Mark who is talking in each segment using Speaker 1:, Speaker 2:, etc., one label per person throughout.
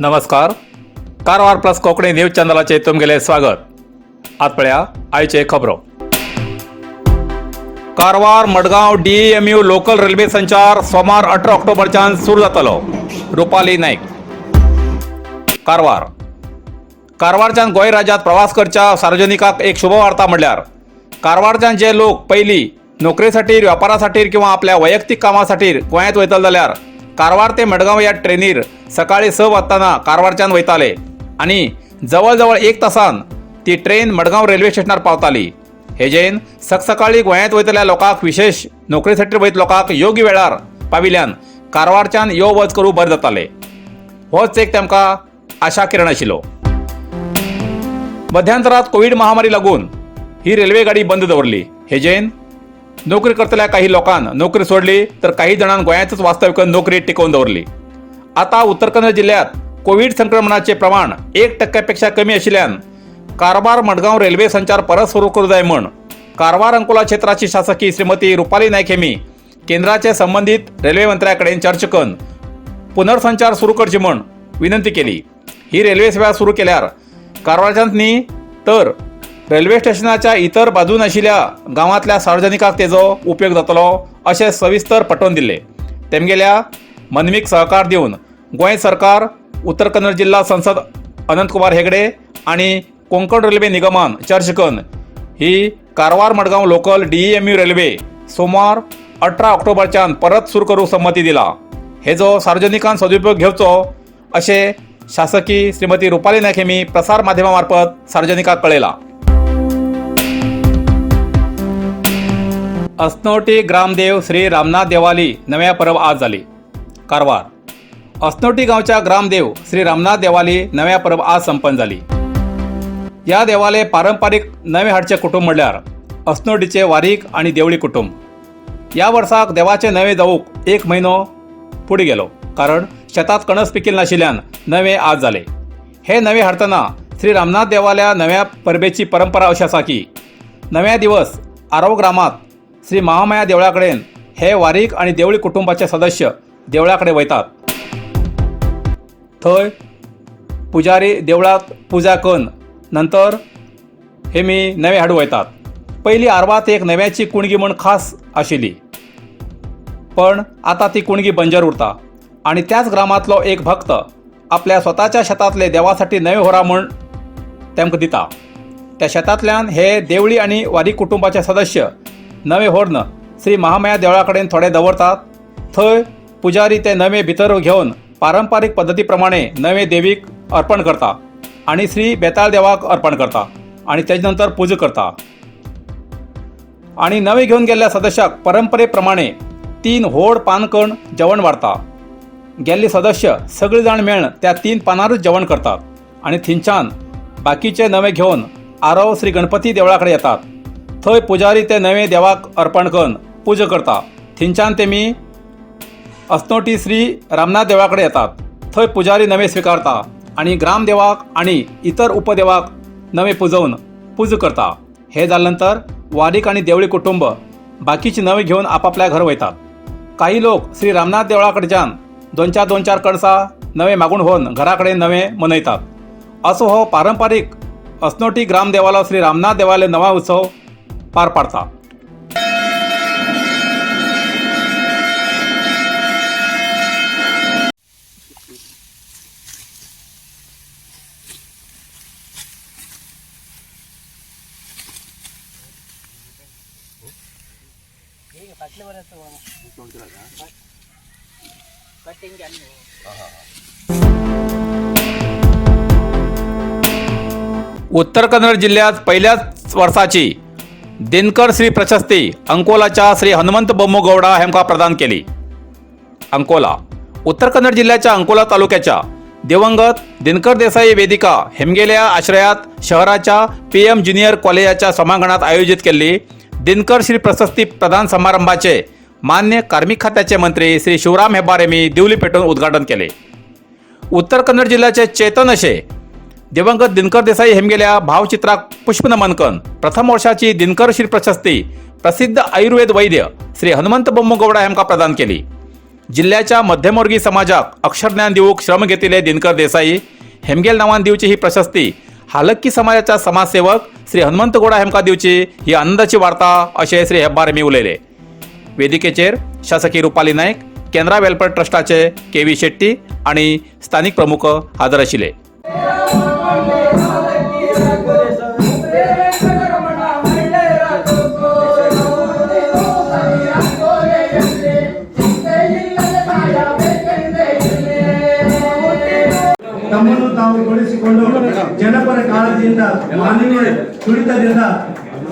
Speaker 1: नमस्कार, Karwar plus Konkani news चॅनलाचेर तुमगेलें स्वागत. आज पळया आयचे खबरो. Karwar Madgaon DEMU local railway संचार सोमार 18 ऑक्टोबरच्यान सुरू जातलो. रुपाली नायक. कारवार. कारवारच्यान गोंय राज्यांत प्रवास करच्या सार्वजनिकाक एक शुभवार्ता म्हणल्यार कारवारच्यान जे लोक पयलीं नोकरेसाठी, वेपारासाठी किंवा आपल्या वैयक्तीक कामासाठी गोंयांत वयतले जाल्यार कारवार ते मडगांव ह्या ट्रेनीर सकाळी 6 वाजताना कारवारच्यान वयताले आनी जवळ जवळ एक तासान ती ट्रेन मडगांव रेल्वे स्टेशनार पावताली. हेजेन सकसकाळी गोंयांत वयतल्या लोकांक, विशेष नोकरेसाठी वयत लोकांक योग्य वेळार पाविल्ल्यान कारवारच्यान यो वच करूं बरें जातालें. होच एक तेमकां आशा किरण आशिल्लो. मध्यांतरात कोवीड महामारी लागून ही रेल्वे गाडी बंद दवरली. हेजेन नोकरी करतल्या काही लोकांन नोकरी सोडली तर काही जाणांक गोंयांतच वास्तव्य करून नोकरी टिकोवन दवरली. आता उत्तर कन्नड जिल्ह्यात कोवीड संक्रमणाचे प्रमाण 1 टक्क्यापेक्षा कमी आशिल्ल्यान कारवार मडगांव रेल्वे संचार परत सुरू करू जाय म्हण कारवार अंकोला क्षेत्राची शासकी श्रीमती रुपाली नायक हेमी केंद्राचे संबंधित रेल्वे मंत्र्या कडेन चर्चा करून पुनर्संचार सुरू करची म्हण विनंती केली. ही रेल्वे सेवा सुरू केल्यार कारवारच्याच न्ही तर रेल्वे स्टेशनाच्या इतर बाजून आशिल्ल्या गांवांतल्या सार्वजनिकांक तेजो उपयोग जातलो अशें सविस्तर पटोवन दिल्लें. तेमगेल्या मनमीक सहकार दिवन गोंय सरकार, उत्तर कन्नड जिल्हा संसद अनंतकुमार हेगडे आनी कोंकण रेल्वे निगमान चर्चा करून ही Karwar Madgaon local DEMU railway सोमार 18 ऑक्टोबरच्यान परत सुरू करूंक संमती दिला. हेजो सार्वजनिकान सदुपयोग घेवचो अशें शासकी श्रीमती रुपाली नायक हेमी प्रसार माध्यमा मार्फत सार्वजनिकाक कळयलां. असनोटी ग्रामदेव श्री रामनाथ देवाली नव्या परब आज जाली. कारवार. असनोटी गांवच्या ग्रामदेव श्री रामनाथ देवाली नव्या परब आज संपन्न जाली. ह्या देवाले पारंपारीक नवे हाडचे कुटुंब म्हणल्यार असनोटीचे वारीक आनी देवळी कुटुंब. ह्या वर्साक देवाचे नवे जावूंक एक म्हयनो फुडें गेलो, कारण शेतात कणस पिकील नाशिल्ल्यान नवे आज जाले. हे नवे हाडटना श्री रामनाथ देवाल्या नव्या परबेची परंपरा अशी आसा की नव्या दिवस आरव ग्रामात श्री महामाया देवळा कडेन हे वारीक आनी देवळी कुटुंबाचे सदस्य देवळा कडेन वयतात. थंय पुजारी देवळात पुजा करून नंतर हे मी नवे हाडू वयतात. पयलीं आरवात एक नव्याची कुणगी म्हूण खास आशिल्ली, पण आतां ती कुणगी बंजर उरता आनी त्याच ग्रामांतलो एक भक्त आपल्या स्वताच्या शेतांतले देवासाठी नवे होरा म्हूण तेमकां दिता. त्या शेतांतल्यान हे देवळी आनी वारी कुटुंबाचे सदस्य नवे होर्न श्री महामाया देवळा कडेन थोडे दवरतात. थंय पुजारी ते नवे भितर घेवन पारंपारीक पद्दती प्रमाणे नवे देवीक अर्पण करता आनी श्री बेताळ देवाक अर्पण करता आनी तेजे नंतर पुजा करता आनी नवे घेवन गेल्ल्या सदस्याक परंपरे प्रमाणे तीन व्हड पानकण जेवण वाडटा. गेल्ले सदस्य सगळे जाण मेळन त्या तीन पानारूच जेवण करतात आनी थंयच्यान बाकीचे नवे घेवन आरव श्री गणपती देवळा कडेन येतात. थंय पुजारी ते नवे देवाक अर्पण करून पुजा करता. थंयच्यान तेमी असनोटी श्री रामनाथ देवळा कडेन येतात. थंय पुजारी नवे स्विकारता आनी ग्रामदेवाक आनी इतर उपदेवाक नवे पुजोवन पुजा करता. हे जाले नंतर वारीक आनी देवळी कुटुंब बाकीचे नवे घेवन आपापल्या घर वयतात. काही लोक श्री रामनाथ देवळा कडच्यान दोन चार दोन चार कणसां नवे मागून व्हरून घरा कडेन नवे मनयतात. असो हो पारंपारीक असनोटी ग्रामदेवालो श्री रामनाथ देवाले नवा उत्सव पार पाडता. उत्तर कन्नड जिल्ह्यात पहिल्याच वर्साची दिनकर श्री प्रशस्ती अंकोलाच्या श्री हनुमंत बोम्मगौडा हेमकां प्रदान केली. अंकोला. उत्तर कन्नड जिल्ह्याच्या अंकोला तालुक्याच्या दिवंगत दिनकर देसाई वेदिका हेमगेल्या आश्रयात शहराच्या पीएम ज्युनियर कॉलेजाच्या सभांगणात आयोजित केल्ली दिनकर श्री प्रशस्ती प्रदान समारंभाचे मान्य कार्मिक खात्याचे मंत्री श्री शिवराम हेब्बार यांनी दिवली पेटवून उद्घाटन केले. उत्तर कन्नड जिल्ह्याचे चेतन असे दिवंगत दिनकर देसाई हेमगेल्या भावचित्राक पुष्पनमन करून प्रथम वर्षाची दिनकर श्री प्रशस्ती प्रसिद्ध आयुर्वेद वैद्य श्री हनुमंत बोम्मगौडा हेमकां प्रदान केली. जिल्ल्याच्या मध्यमवर्गी समाजाक अक्षरज्ञान दिवूक श्रम घेतिल्ले दिनकर देसाई हेमगेल नांवान दिवची ही प्रशस्ती हालक्की समाजाच्या समाजसेवक श्री हनुमंत गौडा हेमकां दिवची ही आनंदाची वार्ता अशें श्री हेब्बार हेमी उलयले. वेदिकेचेर शासकी रुपाली नायक, केनरा वेलफेअर ट्रस्टाचे के व्ही शेट्टी आणि स्थानिक प्रमुख हजर आशिल्ले.
Speaker 2: ತಮ್ಮನ್ನು ತಾವು ತೊಡಗಿಸಿಕೊಂಡು ಜನಪರ ಕಾಳಜಿಯಿಂದ, ಮಾನವೀಯ ತುಡಿತದಿಂದ,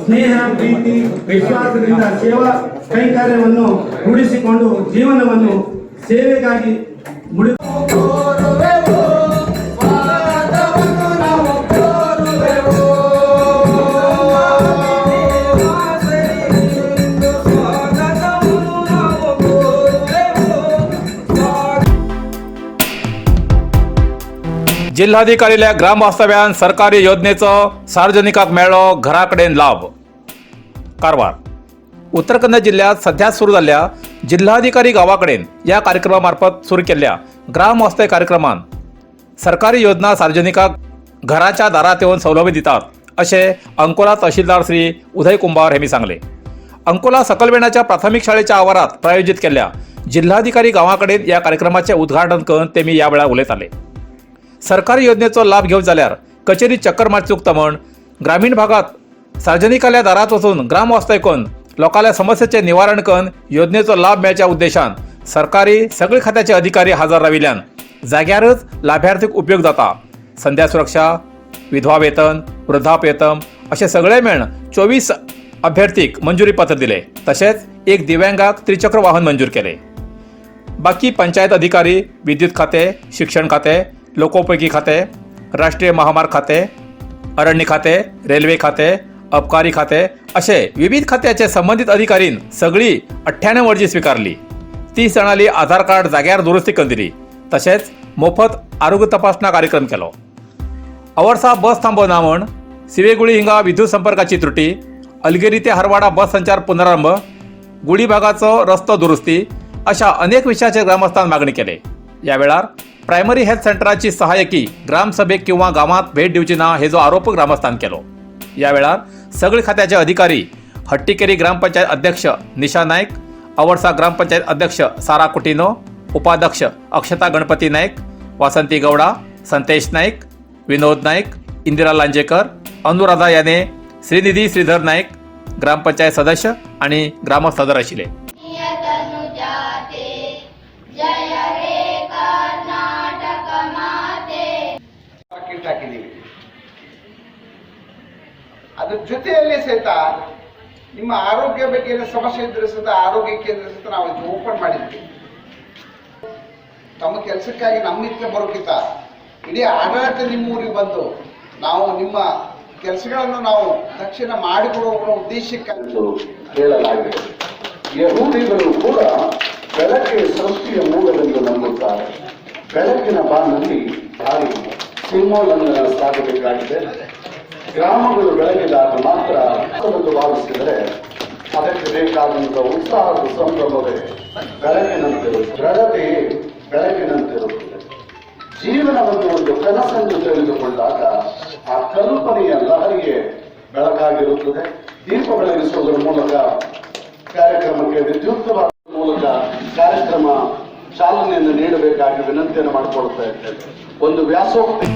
Speaker 2: ಸ್ನೇಹ, ಪ್ರೀತಿ, ವಿಶ್ವಾಸದಿಂದ ಸೇವಾ ಕೈಂಕರ್ಯವನ್ನು ರೂಢಿಸಿಕೊಂಡು ಜೀವನವನ್ನು ಸೇವೆಗಾಗಿ ಮುಡಿ
Speaker 3: ಕೋರುವೆವು, ಸ್ವಾಗತವನ್ನು ನಾವು ಕೋರುವೆವು. ಸ್ವಾಗತವನ್ನು ನಾವು ಕೋರುವೆವು.
Speaker 1: जिल्हाधिकारील्या ग्राम वास्तव्यान सरकारी योजनेचो सार्वजनिकाक मेळ्ळो घरा कडेन लाभ. कारवार. उत्तर कन्नड जिल्ह्यात सध्या सुरू जाल्ल्या जिल्हाधिकारी गावाकडेन या कार्यक्रमा मार्फत सुरू केल्ल्या ग्राम वास्तव्य कार्यक्रमान सरकारी योजना सार्वजनिकाक घराच्या दारात येवन सवलती दितात अशें अंकोला तहसीलदार श्री उदय कुंभार हेमी सांगले. अंकोला सकलवेणाच्या प्राथमिक शाळेच्या आवारात प्रायोजित केल्ल्या जिल्हाधिकारी गावाकडेन या कार्यक्रमाचे उद्घाटन करून तेमी ह्या वेळार उलयताले. सरकारी योजनेचो लाभ घेवंक जाल्यार कचेरीत चक्कर मारची चुकता म्हण ग्रामीण भागात सार्वजनिकाल्या दारात वचून ग्राम वास्तव्य करून लोकांल्या समस्येचें निवारण करून योजनेचो लाभ मेळच्या उद्देशान सरकारी सगळे खात्याचे अधिकारी हजर राविल्ल्यान जाग्यारच लाभार्थीक उपयोग जाता. संध्या सुरक्षा, विधवा वेतन, वृद्धावेतन अशे सगळे मेळून 24 अभ्यर्थीक मंजुरी पत्र दिले. तशेंच एक दिव्यांगाक त्रिचक्र वाहन मंजूर केले. बाकी पंचायत अधिकारी, विद्युत खाते, शिक्षण खाते, लोकोपयोगी खाते, राष्ट्रीय महामार्ग खाते, अरण्य खाते, रेल्वे खाते, अबकारी खाते असे विविध खात्याचे संबंधित अधिकारीन सगळी 98 अर्जी स्वीकारली. 30 जाणांली आधार कार्ड जाग्यार दुरुस्ती करून दिली. तशेंच मोफत आरोग्य तपासणा कार्यक्रम केलो. अवर्सा बस थांबो ना म्हण, सिवेगुळी हिंगा विद्युत संपर्काची त्रुटी, अलगेरी ते हरवाडा बस संचार पुनरारंभ, गुडी भागाचो रस्तो दुरुस्ती अशा अनेक विशयाचेर ग्रामस्थान मागणी केले. या वेळार प्रायमरी हेल्थ सेंटराची सहाय्यकी ग्रामसभेक किंवा गावात भेट दिवची ना हेजो आरोप ग्रामस्थान केलो. या वेळार सगळे खात्याचे अधिकारी, हट्टीकेरी ग्रामपंचायत अध्यक्ष निशा नाईक, अवर्सा ग्रामपंचायत अध्यक्ष सारा कुटिनो, उपाध्यक्ष अक्षता गणपती नाईक, वासंती गौडा, संतेश नाईक, विनोद नाईक, इंदिरा लांजेकर, अनुराधा याने, श्रीनिधी श्रीधर नाईक, ग्रामपंचायत सदस्य आणि ग्रामस्थ हजर आशिल्ले.
Speaker 4: तनुजाते जय हे कर्नाटक माते.
Speaker 5: ಮಾರ್ಕೆಟ್ ಹಾಕಿದ್ದೀವಿ. ಅದ್ರ ಜೊತೆಯಲ್ಲಿ ಸಹಿತ ನಿಮ್ಮ ಆರೋಗ್ಯ ಬಗ್ಗೆ ಏನೋ ಸಮಸ್ಯೆ ಇದ್ದರೆ ಸಹಿತ ಆರೋಗ್ಯ ಕೇಂದ್ರ ಸಹಿತ ನಾವು ಇದು ಓಪನ್ ಮಾಡಿದ್ವಿ. ತಮ್ಮ ಕೆಲಸಕ್ಕಾಗಿ ನಮ್ಮ ಇತ್ತ ಬರೋಕ್ಕಿಂತ ಇಡೀ ಆಡಳಿತ ನಿಮ್ಮ ಊರಿಗೆ ಬಂದು ನಾವು ನಿಮ್ಮ ಕೆಲಸಗಳನ್ನು ನಾವು ತಕ್ಷಣ ಮಾಡಿಕೊಡುವ ಉದ್ದೇಶಕ್ಕಾಗಿ
Speaker 6: ಎಂದು ಹೇಳಲಾಗಿದೆ. ಯಹೂದಿಗಳು ಕೂಡ ಬೆಳಕೆ ಸೃಷ್ಟಿಯ ಮೂಲವೆಂದು ನಂಬುತ್ತಾರೆ. ಬೆಳಕಿನ ಬಾನಲ್ಲಿ ದಾರಿ ಸೀಮೋಲ್ಲಂಘನ ಸಾಗಬೇಕಾಗಿದೆ. ಗ್ರಾಮಗಳು ಬೆಳಗಿದಾಗ ಮಾತ್ರ ಎಂದು ಭಾವಿಸಿದರೆ ಅದಕ್ಕೆ ಬೇಕಾದಂತಹ ಉತ್ಸಾಹದ ಸಂಭ್ರಮವೇ ಬೆಳಕಿನಂತಿರುತ್ತದೆ. ದೃಢತೆಯೇ ಬೆಳಕಿನಂತಿರುತ್ತದೆ. ಜೀವನವನ್ನು ಒಂದು ಕನಸೆಂದು ತಿಳಿದುಕೊಂಡಾಗ ಆ ಕಲ್ಪನೆಯ ಲಹರಿಯೇ ಬೆಳಕಾಗಿರುತ್ತದೆ. ದೀಪ ಬೆಳಗಿಸುವುದರ ಮೂಲಕ ಕಾರ್ಯಕ್ರಮಕ್ಕೆ ವಿದ್ಯುಕ್ತ ಮೂಲಕ ಕಾರ್ಯಕ್ರಮ ಚಾಲನೆಯನ್ನು ನೀಡಬೇಕಾಗಿ ವಿನಂತಿಯನ್ನು ಮಾಡಿಕೊಳ್ಳುತ್ತಾ ಇದ್ದೇನೆ. ಒಂದು ವ್ಯಾಸೋಕ್ತಿ.